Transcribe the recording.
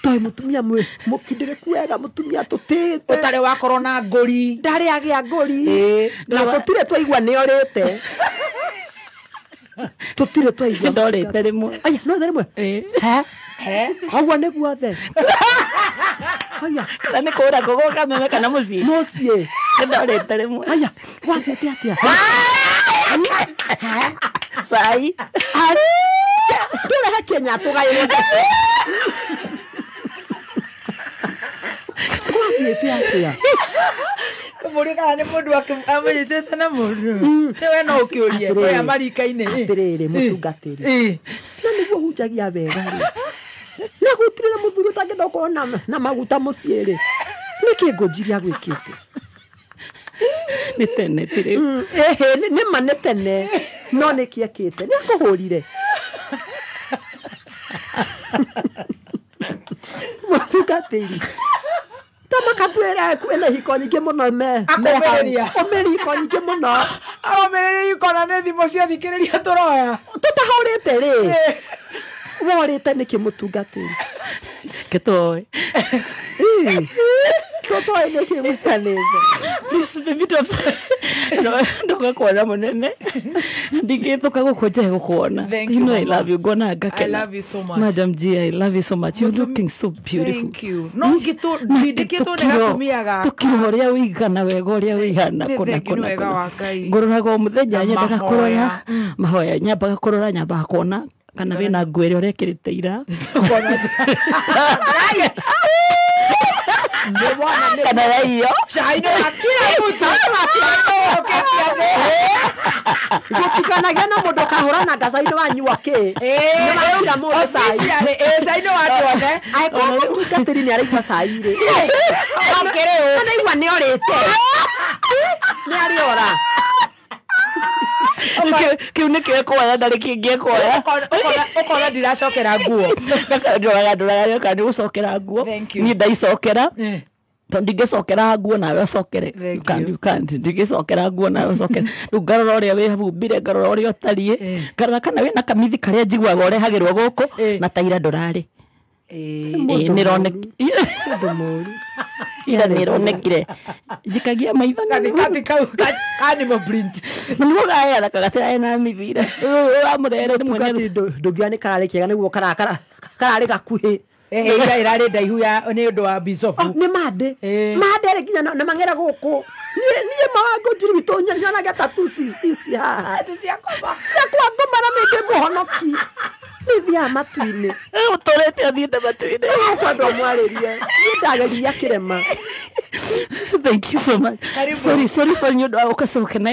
Toi mutumia mwe mukindiriku wega mutumia tutite utari wakorwo na nguri ndari agia nguri na tutire twaigua ni orite tutire twaigua ndorite rimwe aya no rimwe he he hauwa ni guothe aya kana ni kura kugoka meme kana mucii mucii ndorite rimwe aya wathiete atia sai ndũrehe Kenya tũgaĩre gwathiĩte atĩa kũmũria kana nĩ mũndũ amũnyitĩte na mũndũ we no ũkĩũrie ũrĩa marika-inĩ atĩrĩrĩ mũtungatĩri na nĩguo hunjagia wega rĩ na gũtirĩ na mũthuri ũtangĩenda gũkorwo na maguta mũciĩ rĩ nĩkĩ ngũnjiri agwĩkĩte nĩ tene tirĩ ĩhĩ nĩ ma nĩ tene no nĩkĩ ekĩte nĩ akũhũrire mũtungatĩri ta makatwĩra kwĩna ihiko nyingĩ mũno me Akũmĩrĩria. ũmĩrĩria ihiko nyingĩ mũno aromĩrĩria ihiko na nĩ thimũ cia thikĩrĩria tũroya tũtahũrĩte rĩ worĩte nĩkĩ mũtungatĩri kĩtoĩ tũtoĩ nĩkĩ mũikanĩte please baby don't ndoka kuona munene ndingĩtũka gũkũ njae gũkuona. Thank You know I you, love you ngona ngakena. I love you so much. Madam G, I love you so much. You're looking so beautiful. Thank you. No ngĩtũ nĩ gatumia gaka tukiro ũrĩa ũigana wega ũrĩa ũigana Nĩ kũna thank you, nĩ kũna wega kũna wa Ngai. ngũroraga o mũthenya Na nyendaga mahoya. kũrora mahoya nyambaga kũrora nyambaga kuona kana wĩna nguo ĩrĩa ũrekĩrĩte ira kana yaiyo Cai-inĩ wa kila mũtu gũtikanagia na mũndũ ũkahũrana ngaca-inĩ wanyua kĩ nĩwakira mũndũ cai cai-inĩ wa andũ othe angĩkorwo mũtungatĩri nĩ araigua cai rĩ anaigua nĩ orĩte nĩ arĩora kĩu nĩkĩo ekuoya ndarĩ kĩngĩ ekuoya ũkona ndiracokera nguo ndoraga ndoraga kana nĩ gũcokera nguo Thank you. niĩ ndaicokera tondũ ndingĩcokera nguo nawe ũcokere Thank You can't, you. you can't. Ndingĩcokera nguo nawe ũcokere rĩu ngarora ũrĩa wĩhumbire ngarora ũrĩa ũtariĩ ngarora kana wĩna kamithi karĩa njiguaga ũrehagĩrwo gũkũ na ta ira ndũrarĩ mũndũ mũru ira nĩronekire njikagia maitho gathikati kau ka animal print na nĩguo gaheana kagatĩra ena mithi ira wamũrehere rĩmwe mũtungatĩri ndũngiuga nĩ kararĩ kega nĩguo kararĩ gakuhĩ ira ĩrarĩ ndaihu ya nĩ ũndũ wa bicobu nĩ mandĩ mandĩ rĩ nginya na mang'era gũkũ niĩ mawango njiri witũ nyonaga tatu ici haha ciakwa ngoma na nĩ ndĩ mũhonoki nĩ thiaga matu-inĩ ũtũrĩte ũthiĩte matu-inĩ kwenda ũmwarĩrie niĩ ndageririe akĩrema Thank you so much. Karibu. Sorry, sorry for nĩ ũndũ wa gũkacoke na